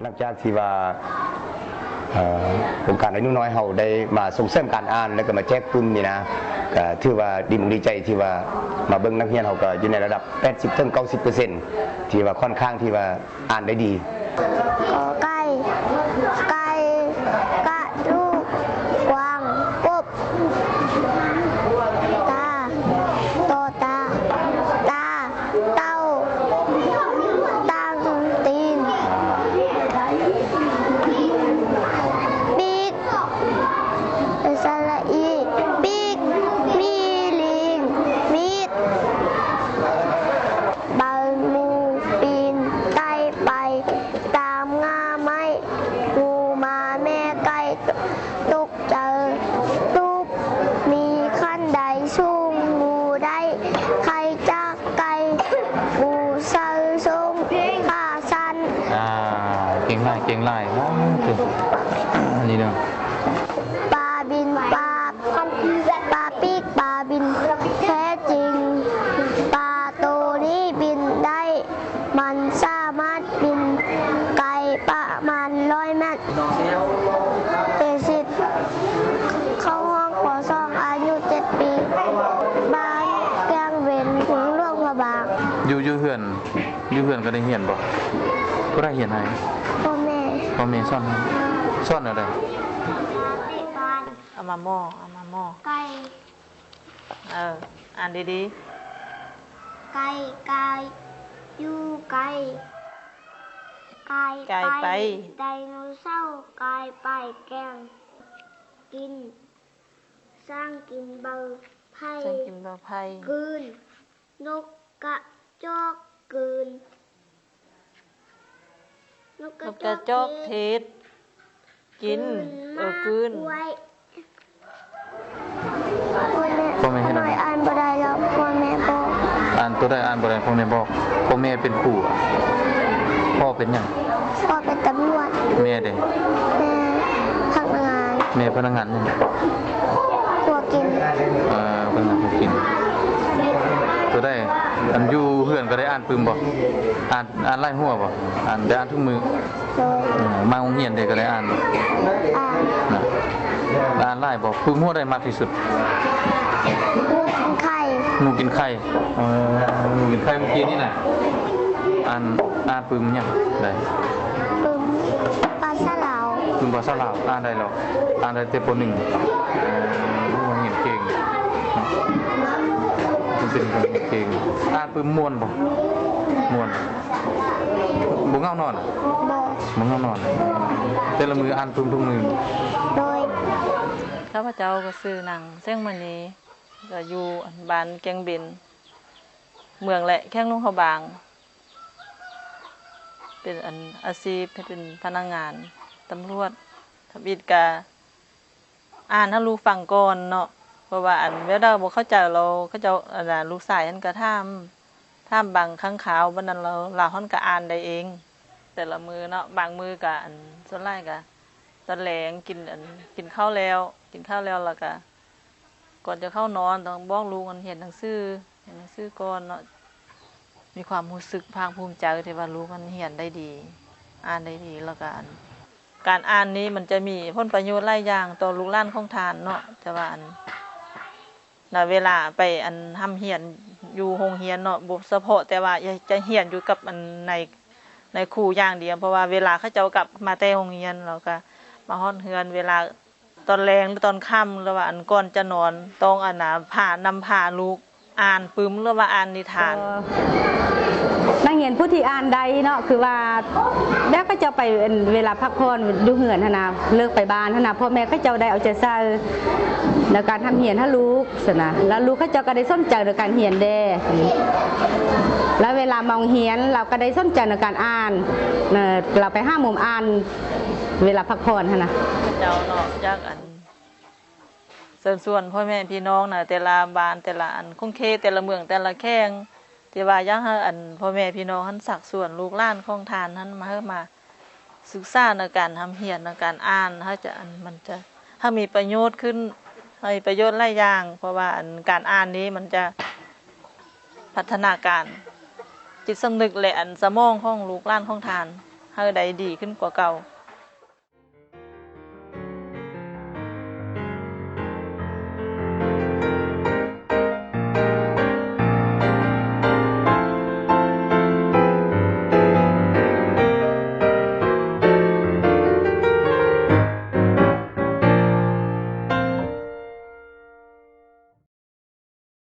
ຫຼັງຈາກທີ່ວ່າ ເອີ ອົງການໄດໂນນ້ອຍເຮົາໄດ້ມາສົ່ງເສີມການອ່ານ ແລ້ວກໍມາແຈກປຶ້ມນີ້ນະ ກໍຖືວ່າດີອົກດີໃຈທີ່ວ່າມາເບິ່ງນັກຮຽນເຮົາກໍຢູ່ໃນລະດັບແປດສິບເຖິງເກົ້າສິບເປີເຊັນ ທີ່ວ່າຂ້ອນຂ້າງທີ່ວ່າອ່ານໄດ້ດີ. ກ ໄກ່ ໄກ່ ກະ ດູ ກວາງ ກົບ ຕາ ຕໍ ຕາ ຕາ ເຕົ່າ ຕັ້ງຕີນ ປີກ ສະຫຼະອີ ປີກ ມີລີງ ມີດ ບາງໝູ່ປີນໄຕ່ໄປຕາມງ່າໄມ້ ໝູ່ມາແມ່ໄກ່ຕົກໃຈ ຕູບ ມີຂັ້ນໄດສູງ ໝູ່ໄດ້ໄຂ່ຈາກ ໄກ່ ໝູ່ໃສ່ສົ້ງຂາສັ້ນ. ອ່າ ເກັ່ງຫຼາຍ ເກັ່ງຫຼາຍ. ວ້າວ ເກັ່ງ ອັນນີ້ເນາະ ປາບິນ ປາ ປາປີກ ປາບິນແທ້ຈິງ ປາໂຕນີ້ບິນໄດ້ ມັນສາມາດບິນໄກປະມານຮ້ອຍແມັດ. ເອຊິດ ເຂົ້າຫ້ອງ ປໍສອງ ອາຍຸເຈັດປີ ບ້ານແກ້ງເວັນ ເມືອງຫຼວງພະບາງ. ຢູ່ ຢູ່ເຮືອນ ຢູ່ເຮືອນກໍໄດ້ຮຽນບໍ່? ຜູ້ໃດຮຽນໃຫ້? ພໍ່ແມ່. ພໍ່ແມ່ສອນໃຫ້. ສອນແນວໃດ? ເອົາມາໝໍ ເອົາມາໝໍ ໄກ່ ເອີ ອ່ານດີໆ ໄກ່ ໄກ່ ຢູ່ໄກ່ ກາຍໄປ ໄດໂນເສົາ ກາຍໄປແກ້ງກິນ ຊ້າງກິນເບົາໄຜ່ ຊ້າງກິນເບົາໄຜ່ ກືນ ນົກກະຈອກກືນ ນົກກະຈອກເທດ ກິນ ເອີ ກືນ. ພໍ່ແມ່ເຮັດຫຍັງ? ອ່ານບໍ່ໄດ້ແລ້ວ ພໍ່ແມ່ບອກ. ອ່ານຕົວໃດອ່ານບໍ່ໄດ້ ພໍ່ແມ່ບອກ. ພໍ່ແມ່ເປັນຄູ ພໍ່ເປັນຫຍັງ? ພໍ່ເປັນຕຳຫຼວດ. ແມ່ເດ? ແມ່ພະນັກງານ. ແມ່ພະນັກງານຫຍັງ? ຄົວກິນ. ເອີ ພະນັກງານຄົວກິນ. ຕົວໃດ ອັນຢູ່ເຮືອນກໍໄດ້ອ່ານປຶ້ມບໍ່? ອ່ານ ອ່ານຫຼາຍຫົວບໍ່? ອ່ານ ໄດ້ອ່ານທຸກມື້? ໂດຍ. ເອີ ມາໂຮງຮຽນເດກໍໄດ້ອ່ານບໍ່? ອ່ານ. ນະ ອ່ານຫຼາຍບໍ່? ປຶ້ມຫົວໃດມັກທີ່ສຸດ? ໝູກິນໄຂ່. ໝູກິນໄຂ່. ເອີ ໝູກິນໄຂ່ເມື່ອກີ້ນີ້ນະ. ອ່ານ ອ່ານປຶ້ມຫຍັງໄດ້? ປຶ້ມພາສາລາວ. ປຶ້ມພາສາລາວ ອ່ານໄດ້ແລ້ວ? ອ່ານໄດ້ແຕ່ ປໍໜຶ່ງ. ເອີ ໂອ້ ຮຽນເກັ່ງເນາະ ມັນເປັນຄົນຮຽນເກັ່ງ. ອ່ານປຶ້ມມ່ວນບໍ່? ມ່ວນ. ບໍ່ເຫງົານອນ? ບໍ່. ບໍ່ເຫງົານອນ. ແຕ່ລະມື້ອ່ານປຶ້ມທຸກມື້? ໂດຍ. ຂ້າພະເຈົ້າກໍຊື່ນາງ ແສງມະນີ ກໍຢູ່ ອັນ ບ້ານແກ້ງເບັນ ເມືອງແລະ ແຂວງຫຼວງພະບາງ ເປັນ ອັນ ອາຊີບເປັນພະນັກງານຕຳຫຼວດ. ທຳອິດກະອ່ານໃຫ້ລູກຟັງກ່ອນເນາະ ເພາະວ່າ ອັນ ແວວດາວບໍ່ເຂົ້າໃຈ ແລ້ວເຂົາເຈົ້າ ອັນ ລູກຊາຍຫັ້ນກະຖາມ ຖາມບາງຄັ້ງຄາວ ບັດນັ້ນລາວ ລາວຫັ້ນກະອ່ານໄດ້ເອງ ແຕ່ລະມື້ເນາະ. ບາງມື້ກະ ອັນ ສ່ວນຫຼາຍກະຕອນແລງ ກິນ ອັນ ກິນເຂົ້າແລ້ວ ກິນເຂົ້າແລ້ວ ແລ້ວກະ ກ່ອນຈະເຂົ້ານອນ ຕ້ອງບອກລູກ ອັນ ຮຽນໜັງສື ຮຽນໜັງສືກ່ອນເນາະ. ມີຄວາມຮູ້ສຶກພາກພູມໃຈທີ່ວ່າລູກ ອັນ ຮຽນໄດ້ດີ ອ່ານໄດ້ດີ ແລ້ວກະ ອັນ ການອ່ານນີ້ມັນຈະມີຜົນປະໂຫຍດຫຼາຍຢ່າງຕໍ່ລູກຫຼານຂອງທ່ານເນາະ. ແຕ່ວ່າ ອັນ ນະ ເວລາໄປ ອັນ ຮ່ຳຮຽນຢູ່ໂຮງຮຽນເນາະ ບໍ່ສະເພາະແຕ່ວ່າຈະຮຽນຢູ່ກັບ ອັນ ນາຍ ນາຍຄູຢ່າງດຽວ ເພາະວ່າເວລາເຂົາເຈົ້າກັບມາແຕ່ໂຮງຮຽນ ແລ້ວກະມາຮອດເຮືອນ ເວລາຕອນແລງ ຫຼື ຕອນຄ່ຳ ຫຼືວ່າ ອັນ ກ່ອນຈະນອນ ຕ້ອງ ອັນນະ ພາ ນຳພາລູກອ່ານປຶ້ມ ຫຼືວ່າອ່ານນິທານ. ນັກຮຽນຜູ້ທີ່ອ່ານໄດ້ເນາະ ຄືວ່າ ແບບເຂົາເຈົ້າໄປ ເວລາພັກຜ່ອນຢູ່ເຮືອນຫັ້ນນະ ເລີກໄປບ້ານຫັ້ນນະ ພໍ່ແມ່ເຂົາເຈົ້າໄດ້ເອົາໃຈໃສ່ໃນການຮ່ຳຮຽນໃຫ້ລູກຊັ້ນນະ ແລ້ວລູກເຂົາເຈົ້າກໍໄດ້ສົນໃຈໃນການຮຽນແດ່ ແລ້ວເວລາມາໂຮງຮຽນ ລາວກໍໄດ້ສົນໃຈໃນການອ່ານ ລາວໄປຫາມຸມອ່ານເວລາພັກຜ່ອນຫັ້ນນະ. ເຈົ້າເນາະ ຢາກ ອັນ ເຊີນຊວນພໍ່ແມ່ພີ່ນ້ອງນະ ແຕ່ລະບ້ານ ແຕ່ລະ ອັນ ຂົງເຂດ ແຕ່ລະເມືອງ ແຕ່ລະແຂວງ ທີ່ວ່າຢາກໃຫ້ ອັນ ພໍ່ແມ່ພີ່ນ້ອງຫັ້ນ ຊັກຊວນລູກຫຼານຂອງທ່ານຫັ້ນ ມາ ໃຫ້ມາສຶກສາໃນການຮ່ຳຮຽນ ໃນການອ່ານ ໃຫ້ຈະ ອັນ ມັນຈະ ໃຫ້ມີປະໂຫຍດຂຶ້ນ ໃຫ້ປະໂຫຍດຫຼາຍຢ່າງ ເພາະວ່າ ອັນ ການອ່ານນີ້ມັນຈະ ພັດທະນາການຈິດສຳນຶກ ແລະ ອັນ ສະໝອງຂອງລູກຫຼານຂອງທ່ານ ເຮົາໄດ້ດີຂຶ້ນກວ່າເກົ່າ.